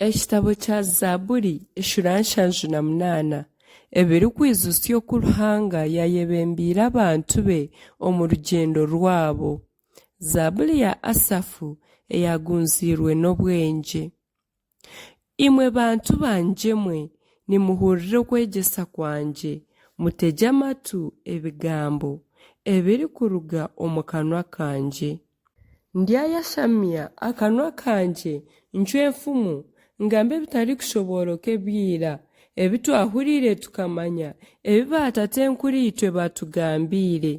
Ekitabo kya Zaaburi eshuura 78, ebirikwijutsya oku Ruhanga yaayebembeire abantu be omu rugyendo rwabo. Zaaburi ya Asafu eyaagunziirwe n'obwengye. Imwe bantu bangye mwe, nimuhurire okwegyesa kwangye, mutegye amatu ebigambo ebirikuruga omu kanwa kangye. Ndyayashamya akanwa kangye, ncwe enfumu, ngambe ebitarikushobooroka ebya ira, ebi twahuriire tukamanya, ebi baatatenkuriitwe baatugambiire.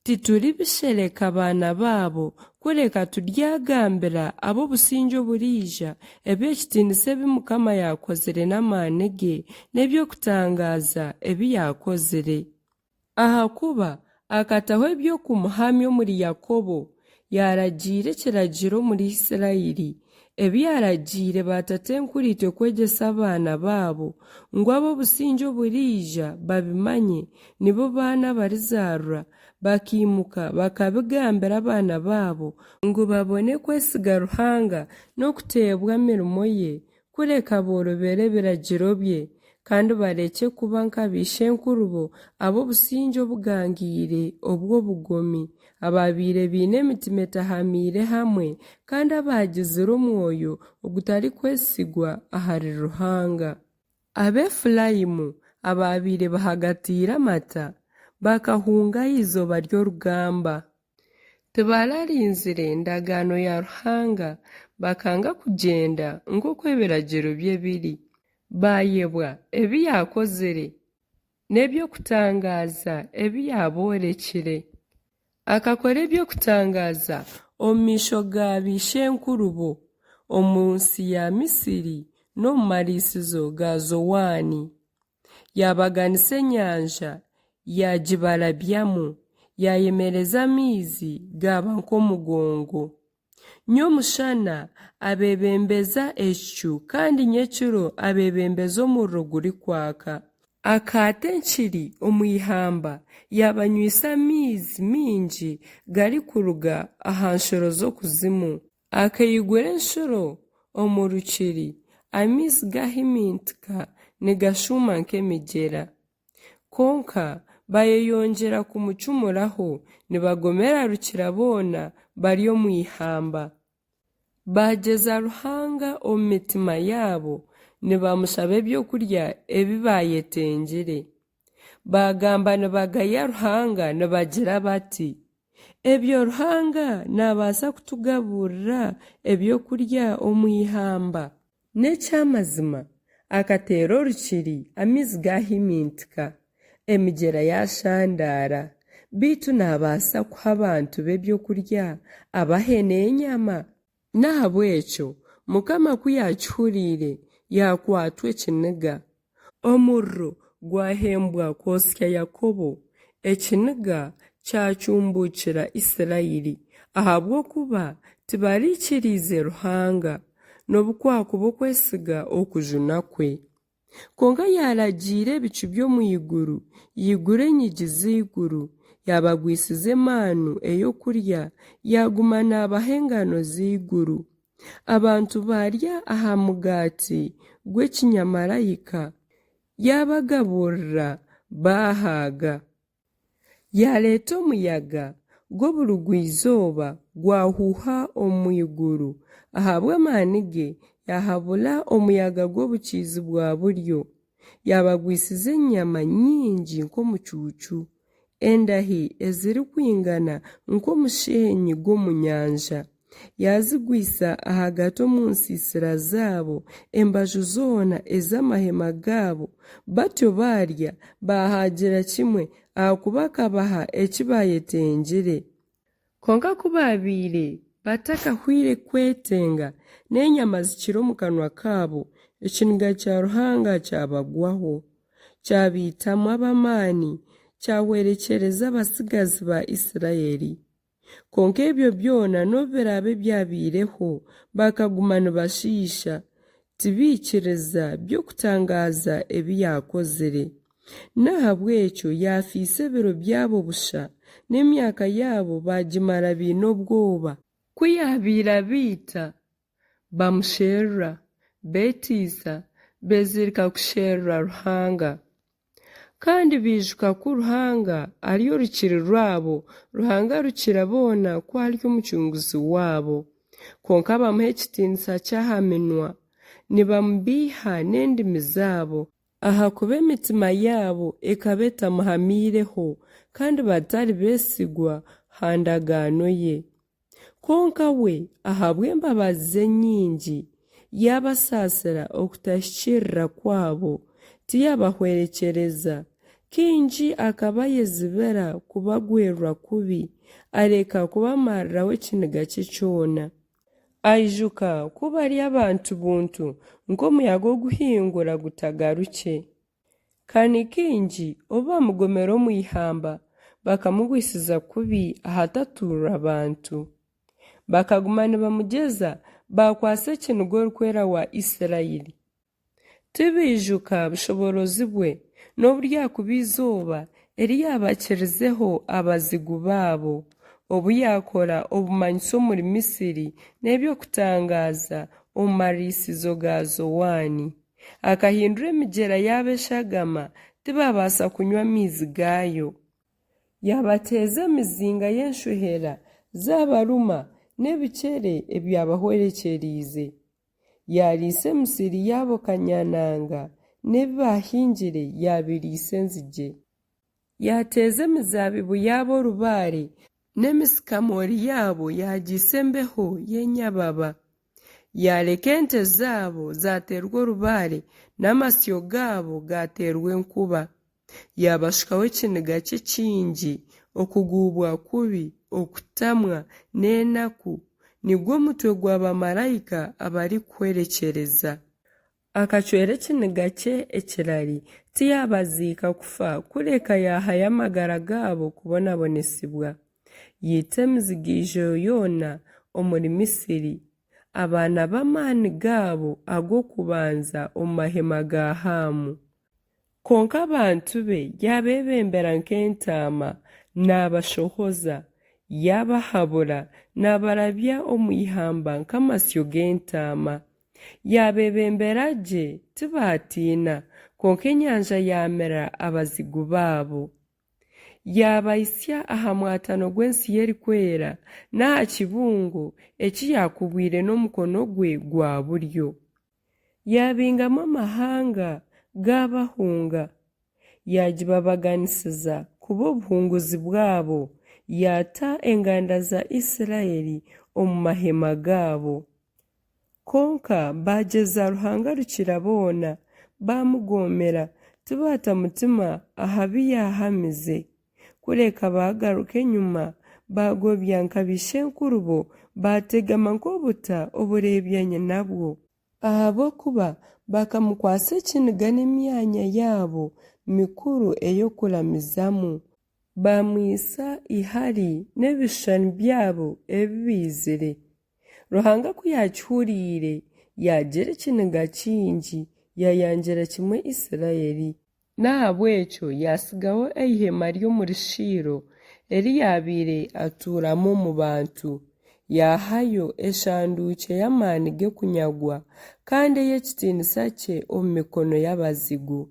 Tituribishereka baana baabo, kureka turyagambira ab'obusingye oburiija eby'ekitiinisa ebi Mukama yaakozire n'amaani ge, n'eby'okutangaaza ebi yaakozire. Ahakuba akataho eby'okumuhamya omuri Yakobo, yaaragiira ekiragiro omuri Isiraeli, ebi yaaragiire baatatenkuriitwe kwegyesa abaana baabo, ngu ab'obusingye oburiija babimanye, nibo baana abarizaarwa, bakaimuka bakabigambira abaana baabo, ngu babone kwesiga Ruhanga n'okuteebwa mirimo ye, Kureka boorobere ebiragiro bye, kandi barekye kuba nka baishenkurubo ab'obusingye obugangaire obw'obugomi, abaabaire baine emitima etahamiire hamwe, kandi abaagizire omwoyo ogutarikwesigwa ahari Ruhanga. Abaefuraimu abaabaire bahagatiire amata, bakahunga aha izooba ry'orugamba. Tibararinzire ndagaano ya Ruhanga, bakanga kugyenda nk'oku ebiragiro bye biri. Baayebwa ebi yaakozire n'eby'okutangaaza ebi yaaboorekire. Akakora eby'okutangaaza omu maisho ga baishenkurubo omu nsi ya Misiri n'omu mariisizo ga Zoani. Yaabaganisa enyanja, yaagibarabyamu, yaayemereza amaizi gaaba nk'omugongo. Nyomushana abeebembeza ekicu, kandi nyekiro abeebembeza omuriro gurikwaka. Akaata enkiri omu ihamba, yaabanywaisa amaizi maingi garikuruga aha nshuro z'okuzimu. Akaigura enshuro omu rukiri, amaizi gaahimintika nigashuuma nk'emigyera. Kwonka baayeyongyera kumucumuraho, nibagomera Rukiraboona bari omu ihamba. Baagyeza Ruhanga omu mitima yaabo nibamushaba ebyokurya ebi baayetengire. Baagamba nibagaya Ruhanga nibagira bati, Ebyo Ruhanga naabaasa kutugaburira ebyokurya omu ihamba? N'eky'amazima, akateera orukiri amaizi gaahimintika, emigyera yaashandaara. Beitu naabaasa kuha abantu be ebyokurya, abahe n'enyama? N'ahabw'ekyo Mukama ku yaakihuriire, yaakwatwa ekiniga. Omuriro gwahembwa kwotsya Yakobo, ekiniga kyacumbuukira Isiraeli, ahabw'okuba tibaraikiriize Ruhanga, n'obu kwakuba okwesiga okujuna kwe. Kwonka yaaragiira ebicu by'omu iguru, yaigura enyigi z'eiguru, yaabagwisiza emaanu ey'okurya, yaaguma naabaha engano z'eiguru. Abantu baarya aha mugaati gw'ekinyamaraika, yaabagaburira baahaaga. Yaareeta omuyaga gw'oburugwa-izooba gwahuuha omu iguru, ahabw'amaani ge yaahabura omuyaga gw'obukiizi-bwa-buryo, yaabagwisiza enyama nyingi nk'omucuucu, endahi ezirikwingana nk'omusheenyi gw'omu nyanja. Yaazigwisa ahagati omu nsiisira zaabo embaju zoona ez'amahema gaabo, batyo baarya, baahaagira kimwe, ahakuba akabaha eki baayetengire. Kwonka ku baabaire batakahwaire kwetenga, n'enyama zikiri omu kanwa kaabo, ekiniga kya Ruhanga kyabagwaho, kyabaitamu ab'amaani, kyahwerekyereza abatsigazi ba Isiraeli. Kwonka ebyo byona n'obu biraabe byabaireho, bakaguma nibashiisha, tibaikiriza by'okutangaaza ebi yaakozire. N'ahabw'ekyo yaafiisa ebiro byabo busha, n'emyaka yaabo baagimara baine obwoba. Ku yaabaire abaita, bamusherura, beeteisa, beezirika kusherura Ruhanga. Kandi baijuka ku Ruhanga ari orukiri rwabo, Ruhanga Rukira-boona ku ari omucunguzi waabo. Kwonka bamuha ekitiinisa ky'aha minwa, nibamubeiha n'endimi zaabo, ahakuba emitima yaabo ekaba etamuhamiireho, kandi batari beesigwa ha ndagaano ye. Kwonka we ahabw'embabazi ze nyingi yaabasaasira okutahikiirira kwabo, tiyaabahwerekyereza. Kaingi akaba ayezibira kubagwerwa kubi, areka kubamariraho ekiniga kye kyona. Aijuka ku bari abantu buntu nk'omuyaga oguhingura gutagarukye. Ka ni kaingi obu bamugomera omu ihamba, bakamugwisiza kubi ahatatuurwa bantu. Bakaguma nibamugyeza, baakwatsa ekiniga Orikwera wa Israeli. Tibaijuka bushoboorozi bwe, nobu ryakuba eizooba eri yaabakirizeho abazigu baabo, obu yaakora obumanyiso omuri Misiri n'eby'okutangaaza omu mariisizo ga Zoani. Akahindura emigyera yaaba eshagama, tibaabaasa kunywa maizi gaayo. Yaabateeza emizinga y'enshohera zaabaruma n'ebikyere ebyabahwerekyereize. Yaariisa emisiri yaabo kanyananga, n'ebi baahingire yaabiriisa enzigye. Yaateeza emizaabibu yaabo orubaare, n'emisikamoori yaabo yaagiitsa embeho y'enyababa. Yaareka ente zaabo zaateerwa orubaare, n'amasyo gaabo gaateerwa enkuba. Yaabashukaho ekiniga kye kingi, okuguubwa kubi, okutamwa, n'enaku, nigwo mutwe gwa baamaraika abarikuhwerekyereza. Akacwera ekiniga kye ekirari, tiyaabaziika kufa, kureka yaahayo amagara gaabo kubonabonesibwa. Yaita emizigaijo yoona omuri Misiri, abaana b'amaani gaabo ag'okubanza omu mahema ga Haamu. Kwonka abantu be yaabeebembera nk'entaama, naabashohoza, yaabahabura, naabarabya omu ihamba nk'amasyo g'entaama. Yaabeebembera gye, tibaatiina, kwonka enyanja yaamira abazigu baabo. Yaabahitsya aha mwatano gw'ensi ye erikwera, n'aha kibungo eki yaakubwire n'omukono gwe gwa buryo. Yaabingamu amahanga, gaabahunga, yaagibabaganisiza kuba obuhunguzi bwabo, yaata enganda za Isiraeli omu mahema gaabo. Kwonka baagyeza Ruhanga Rukiraboona, baamugoomera, tibaata mutima aha bi yaahamize. Kureka baagaruka enyima, baagobya nka baishenkurubo, baategama nk'obuta obureebya nyinabwo. Ahabw'okuba bakamukwatsa ekiniga n'emyanya yaabo mikuru ey'okuramizamu, baamwitsa eihari n'ebishushani byabo ebi baizire. Ruhanga ku yaakihuriire, yaagira ekiniga kingi, yaayangira kimwe Isiraeli. N'ahabw'ekyo yaatsigaho eihema ry'omuri Shiilo eri yaabaire atuuramu omu bantu, yaahayo eshanduukye y'amaani ge kunyagwa, kandi ey'ekitiinisa kye omu mikono y'abazigu.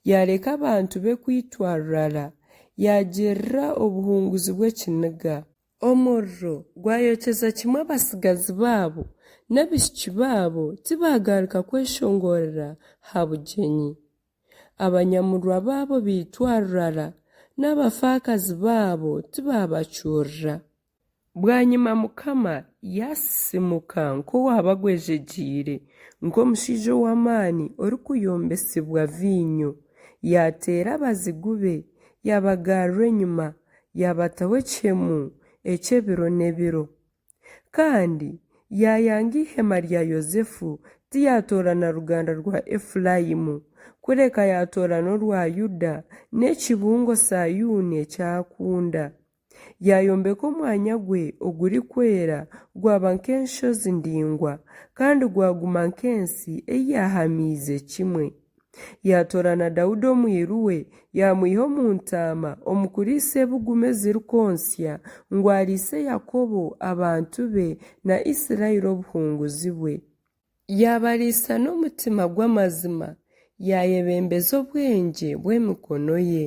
Yaareka abantu be kwitwa rurara, yaagirira obuhunguzi bwe ekiniga. Omuriro gwayokyeza kimwe abatsigazi baabo, n'abaishiki baabo tibaagaruka kweshongorera ha bugyenyi. Abanyamurwa baabo baitwa rurara, n'abafaakazi baabo tibaabacurira. Bwanyima Mukama yaasisiimuka nk'owaaba agwejegyeire, nk'omushaija ow'amaani orikuyombesibwa viinyo. Yaateera abazigu be, yaabagarura enyima, yaabataho ekihemu eky'ebiro n'ebiro. Kandi yaayanga eihema rya Yosefu, tiyaatoorana ruganda rwa Efuraimu, kureka yaatoorana orwa Yuda n'ekibungo Saayuuni eki akunda. Yaayombeka omwanya gwe ogurikwera gwaba nk'enshozi ndaingwa, kandi gwaguma nk'ensi ei yaahamiize kimwe. Yaatoorana Daudi omwiru we, yaamwiha omu ntaama, omu kuriisa ebuguma ezirikwontsya, ngu ariise Yakobo abantu be, na Isiraeli obuhunguzi bwe. Yaabariisa n'omutima gw'amazima, yaayebembeza obwengye bw'emikono ye.